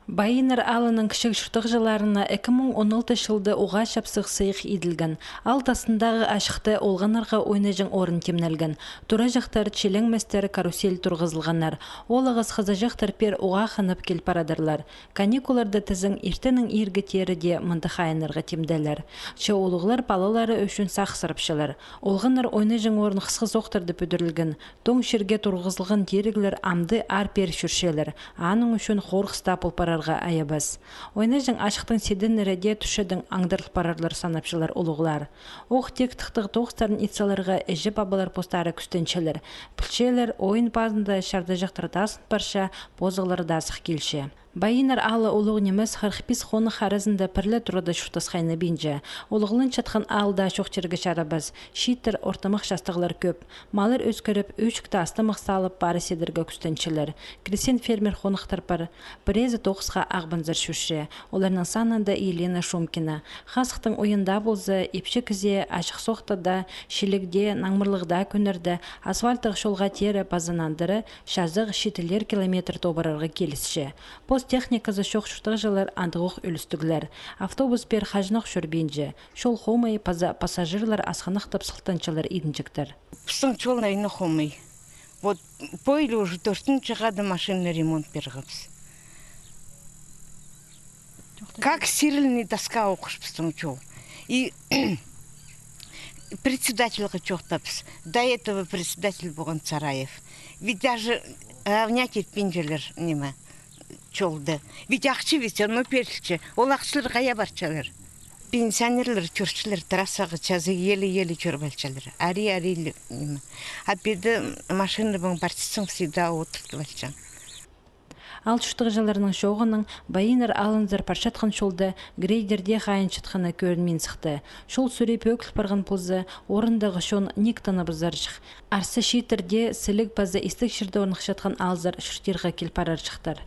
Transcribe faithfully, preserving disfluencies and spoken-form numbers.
Байиннар аалының кічіг чуртағҷыларына ікі муң он алты чылда уғаа чапсығ сыйых иділген. Аал тастындағы ачыхта олғаннарға ойнаҷаң орын тимнелген. Тураҷахтар, чилең містер, карусель турғызылғаннар. Ол ағас хызыҷахтар пеер уғаа хынып кил парадырлар. Каникулларда тізең иртеннең иирге теере дее мындағ хайыннарға тимделер. Че улуғлар палалары ӱчӱн сағыссырапчалар. Олғаннар ойнаҷаң орын хысхы соохтарда пӱдірілген. Тоң чирге турғызылған тиріглер амды аар-пеер чӧрчелер, аның ӱчӱн хорғыс таа пол парарға айабас. Ойнаҷаң ачыхтың сидіннері дее тӱсчедең аңдарыл парарлар санапчалар улуғлар. Ох, тик тыхтағ тоғыстарын ит саларға іҷе-пабалар постары кӱстенчелер. Пілчелер, ойын пазында чардаҷахтар даа сын парча, позығлар даа сых килче. Байиннар аалы улуғ нимес, хырых пис хонах аразында пір ле турада чуртас хайнабинча. Улуғланчатхан аал даа чох чирге чарабас. Чииттер ортымах частығлар кӧп. Маллар ӧскіріп, ӧчікті астымах салып, пара сидерге кӱстенчелер. Крестьян-фермер хонахтар пар. Пірезі тоғысха Ағбанзар чӧрче. Оларның санында Елена Шумкина. Хазыхтың уйында полза, ипчі кізее ачых соохта даа, чилігде, наңмырлығ даа кӱннерде асфальттығ чолға теере паза нандыра чазағ читілер километр тобырарға килісче. Пос техниказы чох чуртағҷылар андағох ӱлӱстіглер. Автобус пеер хаҷанох чӧрбинче. Чол хомай, паза пассажирлар асхынахтап сылтанчалар идінҷіктер. Пістің чол айна хомай. Вот пу ил уже тӧртінҷі хада машинный ремонт пиргебіс. Как сирілні доска охшыбыстың чол. И председательға чоохтабыс. До этого председатель болған Сараев. Ведь даже равнять итпинчелер, ниме, чолды. Ведь ахча ведь оно пирілче. Ол ахчалар хайа парчалар? Пенсионерлер чӧрчелер трассаға, чазы еле-еле чӧріп алчалар. Ари-ари, ниме. А пиди машинанаң парчатсаң, всегда одыртып алчаң. Аал чуртағҷыларының чооғынаң Байиннар аалынзар парчатхан чолда грейдер дее хайынчатханы кӧрінмин сыхты. Чол сӱрее пӧгіл парған полза, орындағы чон ниик тыныбызарҷых. Арса чииттер дее сіліг паза истіг чирде орныхчатхан аалзар чуртирға кил парарҷыхтар.